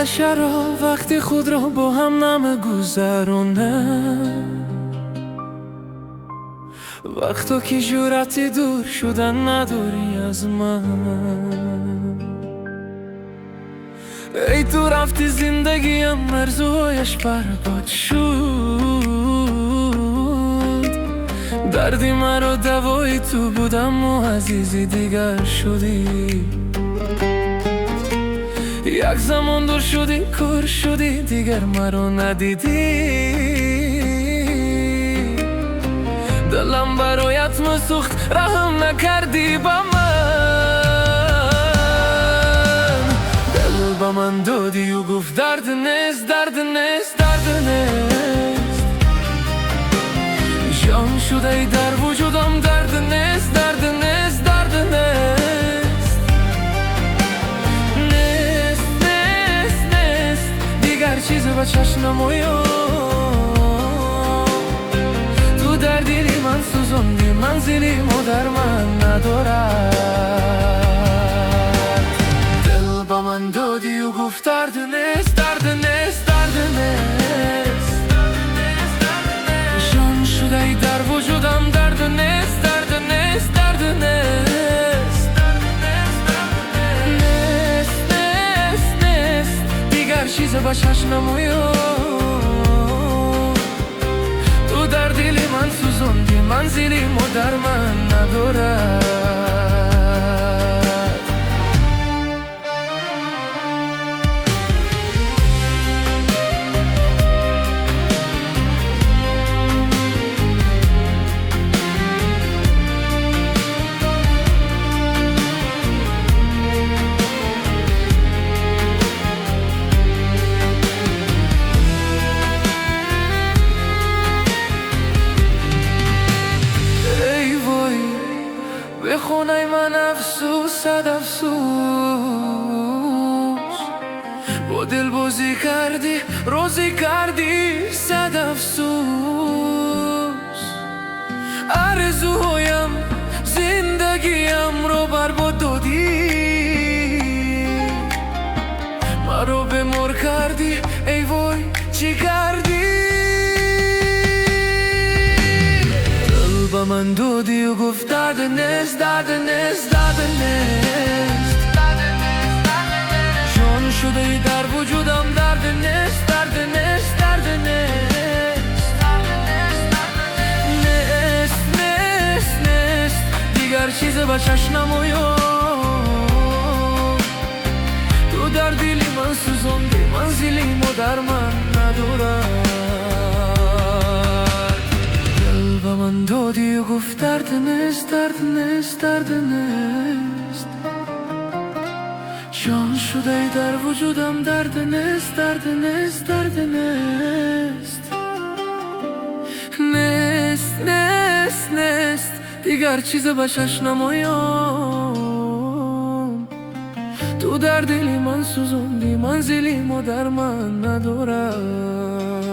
Чаро вақти худро бо ҳам намегузаронем? Вақто ки ҷуръати дур шудан надорӣ аз ман. Эй, ту рафти, зиндагиам орзуҳояш барбод шуд. Дарди маро давои ту будаму азизи дигар шудӣ. Як замон дур шудӣ, кур шудӣ, дигар маро надидӣ. Дилам бароят месӯхт, раҳм накардӣ ба ман. Дил ба ман додию гуфт: дард нест, дард нест, дард нест. Ҷон шудаи дар вуҷудам, дард нест, дард нест, дард нест. Нест, нест, нест, дигар чизе ба чашм намояд. Ту дар дили ман сӯзондӣ, манзили модар ман надорад. Дил ба ман додию гуфт: дард нест, дард нест, дард нест. Ҷон шудаи дар вуҷудам, дард нест, дард нест, дард нест. Нест, нест, нест, дигар чизе ба чашм намояд. Ту дар дили ман сӯзондӣ, манзили модар ман надорад. Эй вой, бехонаи ман, афсӯс, сад афсӯс. Бо дил бозӣ кардӣ, розӣ кардӣ, сад афсӯс. Орзуҳоям, зиндагиамро барбод додӣ. Маро бемор кардӣ, эй вой, чӣ кардӣ? Дил ба ман додию гуфт: дард нест, дард нест, дард нест. Ҷон шудаи дар вуҷудам, дард нест, дард нест, дард нест. Нест, нест, нест, дигар чизе ба чашм намояд. Ту дар дили ман сӯзондӣ, манзили модар ман надорад. Дил ба ман додию гуфт: дард нест, дард нест, дард нест. Ҷон шудаи дар вуҷудам, дард нест, дард нест, дард нест. Нест, нест, нест, дигар чизе ба чашм намояд. Ту дар дили ман сӯзондӣ, манзили модар ман надорад.